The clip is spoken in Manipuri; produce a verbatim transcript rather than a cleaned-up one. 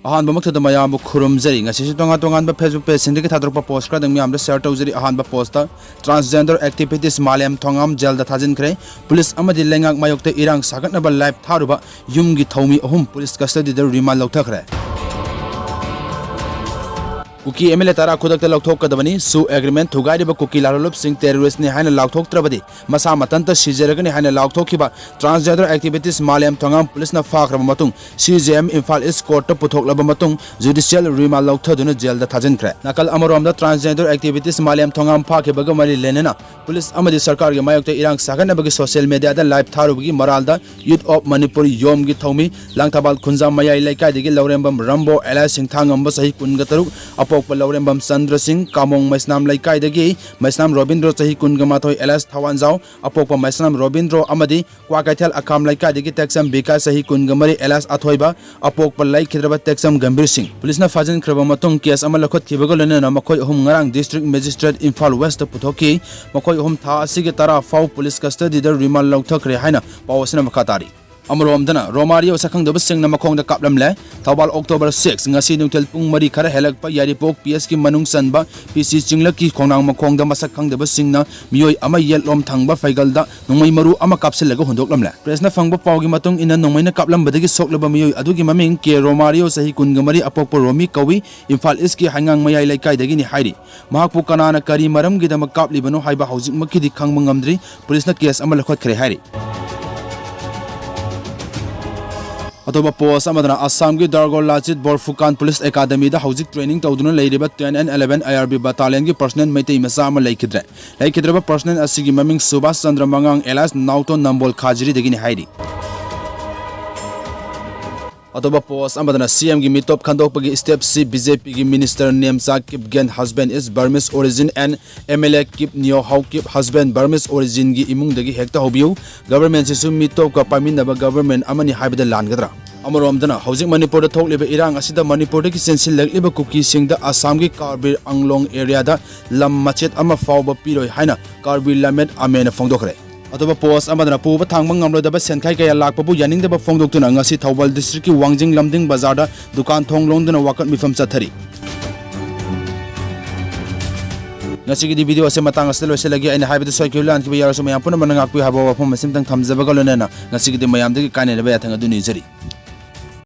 ꯑꯍꯥꯟꯕꯃꯛꯇꯗ ꯃꯌꯥꯝꯕꯨ ꯈꯨꯔꯨꯝꯖꯔꯤ꯫ ꯉꯁꯤꯁꯨ ꯇꯣꯉꯥꯟ ꯇꯣꯉꯥꯟꯕ Facebook pageꯁꯤꯡꯗꯒꯤ ꯊꯥꯗꯣꯔꯛꯄ post ꯈꯔꯗꯪ ꯃꯌꯥꯝꯗ share ꯇꯧꯖꯔꯤ꯫ ꯑꯍꯥꯟꯕ postꯇ transgender activist ꯃꯥꯂꯦꯝ ꯊꯣꯉꯥꯝ jailꯗ ꯊꯥꯖꯤꯟꯈ꯭ꯔꯦ꯫ Police ꯑꯃꯗꯤ ꯂꯩꯉꯥꯛ ꯃꯥꯌꯣꯛꯇ ꯏꯔꯥꯡ ꯁꯥꯒꯠꯅꯕ live ꯊꯥꯔꯨꯕ ꯌꯨꯝꯒꯤ ꯊꯧꯃꯤ ꯑꯍꯨꯝ police custodyꯗ remand ꯂꯧꯊꯈ꯭ꯔꯦ꯫ ꯀꯨꯀꯤ MLA ꯇꯔꯥ ꯈꯨꯗꯛꯇ ꯂꯧꯊꯣꯛꯀꯗꯕꯅꯤ, ꯁꯨ agreement ꯊꯨꯒꯥꯏꯔꯤꯕ ꯀꯨꯀꯤ ꯂꯥꯂꯣꯂꯨꯞꯁꯤꯡ terroristꯅꯤ ꯍꯥꯏꯅ ꯂꯥꯎꯊꯣꯛꯇ꯭ꯔꯕꯗꯤ ꯃꯁꯥ ꯃꯊꯟꯇ ꯁꯤꯖꯔꯒꯅꯤ ꯍꯥꯏꯅ ꯂꯥꯎꯊꯣꯛꯈꯤꯕ transgender activist ꯃꯥꯂꯦꯝ ꯊꯣꯉꯥꯝ policeꯅ ꯐꯥꯈ꯭ꯔꯕ ꯃꯇꯨꯡ CJM ꯏꯝꯐꯥꯜ East courtꯇ ꯄꯨꯊꯣꯛꯂꯕ ꯃꯇꯨꯡ judicial remand ꯂꯧꯊꯗꯨꯅ jailꯗ ꯊꯥꯖꯤꯟꯈ꯭ꯔꯦ꯫ ꯅꯥꯀꯜ ꯑꯃꯔꯣꯝꯗ transgender activist ꯃꯥꯂꯦꯝ ꯊꯣꯉꯥꯝ ꯐꯥꯈꯤꯕꯒ ꯃꯔꯤ ꯂꯩꯅꯅ police ꯑꯃꯗꯤ ꯁꯔꯀꯥꯔꯒꯤ ꯃꯥꯌꯣꯛꯇ ꯏꯔꯥꯡ ꯁꯥꯒꯠꯅꯕꯒꯤ social mediaꯗ live ꯊꯥꯔꯨꯕꯒꯤ ꯃꯔꯥꯜꯗ Youth of Manipur, ꯌꯣꯝꯒꯤ ꯊꯧꯃꯤ, ꯂꯥꯡꯊꯕꯥꯜ ꯈꯨꯟꯖꯥ ꯃꯌꯥꯏ ꯂꯩꯀꯥꯏꯗꯒꯤ ꯂꯧꯔꯦꯝꯕꯝ ꯔꯝꯕꯣ alias ꯁꯤꯡꯊꯥꯉꯝꯕ ꯆꯍꯤ ꯀꯨꯟꯒ ꯇꯔꯨꯛ, ꯑꯄꯣꯛꯄ ꯂꯧꯔꯦꯝꯕꯝ ꯆꯟꯗ꯭ꯔ ꯁꯤꯡ, ꯀꯥꯃꯣꯡ ꯃꯩꯁꯅꯥꯝ ꯂꯩꯀꯥꯏꯗꯒꯤ ꯃꯩꯁꯅꯥꯝ ꯔꯣꯕꯤꯟꯗ꯭ꯔꯣ ꯆꯍꯤ ꯀꯨꯟꯒ ꯃꯥꯊꯣꯏ alias ꯊꯋꯥꯟꯖꯥꯎ, ꯑꯄꯣꯛꯄ ꯃꯩꯁꯅꯥꯝ ꯔꯣꯕꯤꯟꯗ꯭ꯔꯣ ꯑꯃꯗꯤ ꯀ꯭ꯋꯥꯀꯩꯊꯦꯜ ꯑꯀꯥꯝ ꯂꯩꯀꯥꯏꯗꯒꯤ ꯇꯦꯛꯆꯝ ꯕꯤꯀꯥꯁ ꯆꯍꯤ ꯀꯨꯟꯒ ꯃꯔꯤ alias ꯑꯊꯣꯏꯕ, ꯑꯄꯣꯛꯄ ꯂꯩꯈꯤꯗ꯭ꯔꯕ ꯇꯦꯛꯆꯝ ꯒꯝꯚꯤꯔ ꯁꯤꯡ꯫ Policeꯅ ꯐꯥꯖꯤꯟꯈ꯭ꯔꯕ ꯃꯇꯨꯡ case ꯑꯃ ꯂꯧꯈꯠꯈꯤꯕꯒ ꯂꯣꯏꯅꯅ ꯃꯈꯣꯏ ꯑꯍꯨꯝ ꯉꯔꯥꯡ District Magistrate ꯏꯝꯐꯥꯜ Westꯇ ꯄꯨꯊꯣꯛꯈꯤ꯫ ꯃꯈꯣꯏ ꯑꯍꯨꯝ ꯊꯥ ꯑꯁꯤꯒꯤ ꯇꯔꯥ ꯐꯥꯎ police custodyꯗ remand ꯂꯧꯊꯈ꯭ꯔꯦ ꯍꯥꯏꯅ ꯄꯥꯎ ꯑꯁꯤꯅ ꯃꯈꯥ ꯇꯥꯔꯤ꯫ ꯑꯃꯔꯣꯝꯗꯅ ꯔꯣꯃꯥꯔꯤꯑꯣ ꯁꯛꯈꯪꯗꯕꯁꯤꯡꯅ ꯃꯈꯣꯡꯗ ꯀꯥꯞꯂꯝꯂꯦ꯫ ꯊꯧꯕꯥꯜ October six ꯉꯁꯤ ꯅꯨꯡꯊꯤꯜ ꯄꯨꯡ ꯃꯔꯤ ꯈꯔ ꯍꯦꯜꯂꯛꯄ ꯌꯥꯏꯔꯤꯄꯣꯛ PS ꯀꯤ ꯃꯅꯨꯡ ꯆꯟꯕ PC ꯆꯤꯡꯂꯛꯀꯤ ꯈꯣꯡꯅꯥꯡ ꯃꯈꯣꯡꯗ ꯃꯁꯛ ꯈꯪꯗꯕꯁꯤꯡꯅ ꯃꯤꯑꯣꯏ ꯑꯃ ꯌꯦꯠꯂꯣꯝ ꯊꯪꯕ ꯐꯩꯒꯜꯗ ꯅꯣꯡꯃꯩ ꯃꯔꯨ ꯑꯃ ꯀꯥꯞꯁꯤꯜꯂꯒ ꯍꯨꯟꯗꯣꯛꯂꯝꯂꯦ꯫ Pressꯅ ꯐꯪꯕ ꯄꯥꯎꯒꯤ ꯃꯇꯨꯡ ꯏꯟꯅ ꯅꯣꯡꯃꯩꯅ ꯀꯥꯞꯂꯝꯕꯗꯒꯤ ꯁꯣꯛꯂꯕ ꯃꯤꯑꯣꯏ ꯑꯗꯨꯒꯤ ꯃꯃꯤꯡ ꯀꯦ ꯔꯣꯃꯥꯔꯤꯑꯣ ꯆꯍꯤ ꯀꯨꯟꯒ ꯃꯔꯤ ꯑꯄꯣꯛꯄ ꯔꯣꯃꯤ ꯀꯧꯏ, ꯏꯝꯐꯥꯜ East ꯀꯤ ꯍꯩꯉꯥꯡ ꯃꯌꯥꯏ ꯂꯩꯀꯥꯏꯗꯒꯤꯅꯤ ꯍꯥꯏꯔꯤ꯫ ꯃꯍꯥꯛꯄꯨ ꯀꯅꯥꯅ ꯀꯔꯤ ꯃꯔꯝꯒꯤꯗꯃꯛ ꯀꯥꯞꯂꯤꯕꯅꯣ ꯍꯥꯏꯕ ꯍꯧꯖꯤꯛꯃꯛꯀꯤꯗꯤ ꯈꯪꯕ ꯉꯝꯗ꯭ꯔꯤ꯫ Policeꯅ case ꯑꯃ ꯂꯧꯈꯠꯈ꯭ꯔꯦ ꯍꯥꯏꯔꯤ꯫ ꯑꯇꯣꯞꯄ post ꯑꯃꯗꯅ ꯑꯁꯥꯝꯒꯤ ꯗꯥꯔꯒꯣ ꯂꯥꯆꯤꯠ ꯕꯣꯔꯐꯨꯀꯥꯟ Police Academyꯗ ꯍꯧꯖꯤꯛ training ꯇꯧꯗꯨꯅ ꯂꯩꯔꯤꯕ ten and eleven IRB battalionꯒꯤ personnel Meitei ꯃꯆꯥ ꯑꯃ ꯂꯩꯈꯤꯗ꯭ꯔꯦ꯫ ꯂꯩꯈꯤꯗ꯭ꯔꯕ personnel ꯑꯁꯤꯒꯤ ꯃꯃꯤꯡ ꯁꯨꯕꯥꯁ ꯆꯟꯗ꯭ꯔ ꯃꯉꯥꯡ alias ꯅꯥꯎꯇꯣꯟ ꯅꯝꯕꯣꯜ ꯈꯥꯖꯤꯔꯤꯗꯒꯤꯅꯤ ꯍꯥꯏꯔꯤ꯫ ꯑꯇꯣꯞꯄ post ꯑꯃꯗꯅ CMꯒꯤ ꯃꯤꯇꯣꯞ ꯈꯟꯗꯣꯛꯄꯒꯤ stepꯁꯤ BJPꯒꯤ minister ꯅꯦꯝꯆꯥ ꯀꯤꯞꯒꯦꯟ, husband is Burmese origin and MLA ꯀꯤꯞ ꯅꯤꯌꯣ ꯍꯥꯎ ꯀꯤꯞ, husband Burmese originꯒꯤ ꯏꯃꯨꯡꯗꯒꯤ ꯍꯦꯛꯇ ꯍꯧꯕꯤꯌꯨ꯫ Governmentꯁꯤꯁꯨ ꯃꯤꯇꯣꯞꯀ ꯄꯥꯏꯃꯤꯟꯅꯕ government ꯑꯃꯅꯤ ꯍꯥꯏꯕꯗ ꯂꯥꯟꯒꯗ꯭ꯔꯥ? ꯑꯃꯔꯣꯝꯗꯅ ꯍꯧꯖꯤꯛ ꯃꯅꯤꯄꯨꯔꯗ ꯊꯣꯛꯂꯤꯕ ꯏꯔꯥꯡ ꯑꯁꯤꯗ ꯃꯅꯤꯄꯨꯔꯗꯒꯤ ꯆꯦꯟꯁꯤꯜꯂꯛꯂꯤꯕ ꯀꯨꯀꯤꯁꯤꯡꯗ ꯑꯁꯥꯝꯒꯤ ꯀꯥꯔꯕꯤ ꯑꯪꯂꯣꯡ areaꯗ ꯂꯝ ꯃꯆꯦꯠ ꯑꯃ ꯐꯥꯎꯕ ꯄꯤꯔꯣꯏ ꯍꯥꯏꯅ ꯀꯥꯔꯕꯤ ꯂꯃꯦꯠ ꯑꯃꯦꯅ ꯐꯣꯡꯗꯣꯛꯈ꯭ꯔꯦ꯫ ꯑꯇꯣꯞꯄ ꯄꯣꯁ ꯑꯃꯗꯅ ꯄꯨꯕ ꯊꯥꯡꯕ ꯉꯝꯂꯣꯏꯗꯕ ꯁꯦꯟꯈꯥꯏ ꯀꯌꯥ ꯂꯥꯛꯄꯕꯨ ꯌꯥꯅꯤꯡꯗꯕ ꯐꯣꯡꯗꯣꯛꯇꯨꯅ ꯉꯁꯤ ꯊꯧꯕꯥꯜ ꯗꯤꯁꯇ꯭ꯔꯤꯛꯀꯤ ꯋꯥꯡꯖꯤꯡ ꯂꯝꯗꯤꯡ ꯕꯖꯥꯔꯗ ꯗꯨꯀꯥꯟ ꯊꯣꯡ ꯂꯣꯟꯗꯨꯅ ꯋꯥꯀꯠ ꯃꯤꯐꯝ ꯆꯠꯊꯔꯤ꯫ ꯉꯁꯤꯒꯤꯗꯤ ꯚꯤꯗꯤꯑꯣ ꯑꯁꯤ ꯃꯇꯥꯡ ꯑꯁꯤꯗ ꯂꯣꯏꯁꯤꯜꯂꯒꯦ꯫ ꯑꯩꯅ ꯍꯥꯏꯕꯗ ꯁꯣꯏꯈꯤꯕ ꯂꯥꯟꯈꯤꯕ ꯌꯥꯎꯔꯁꯨ ꯃꯌꯥꯝ ꯄꯨꯝꯅꯃꯛꯅ ꯉꯥꯛꯄꯤꯌꯨ ꯍꯥꯏꯕ ꯋꯥꯐꯝ ꯑꯁꯤꯃꯇꯪ ꯊꯝꯖꯕꯒ ꯂꯣꯏꯅꯅ ꯉꯁꯤꯒꯤꯗꯤ ꯃꯌꯥꯝꯗꯒꯤ ꯀꯥꯏꯅꯅꯕ ꯌꯥꯊꯪ ꯑꯗꯨ ꯅꯤꯖꯔꯤ꯫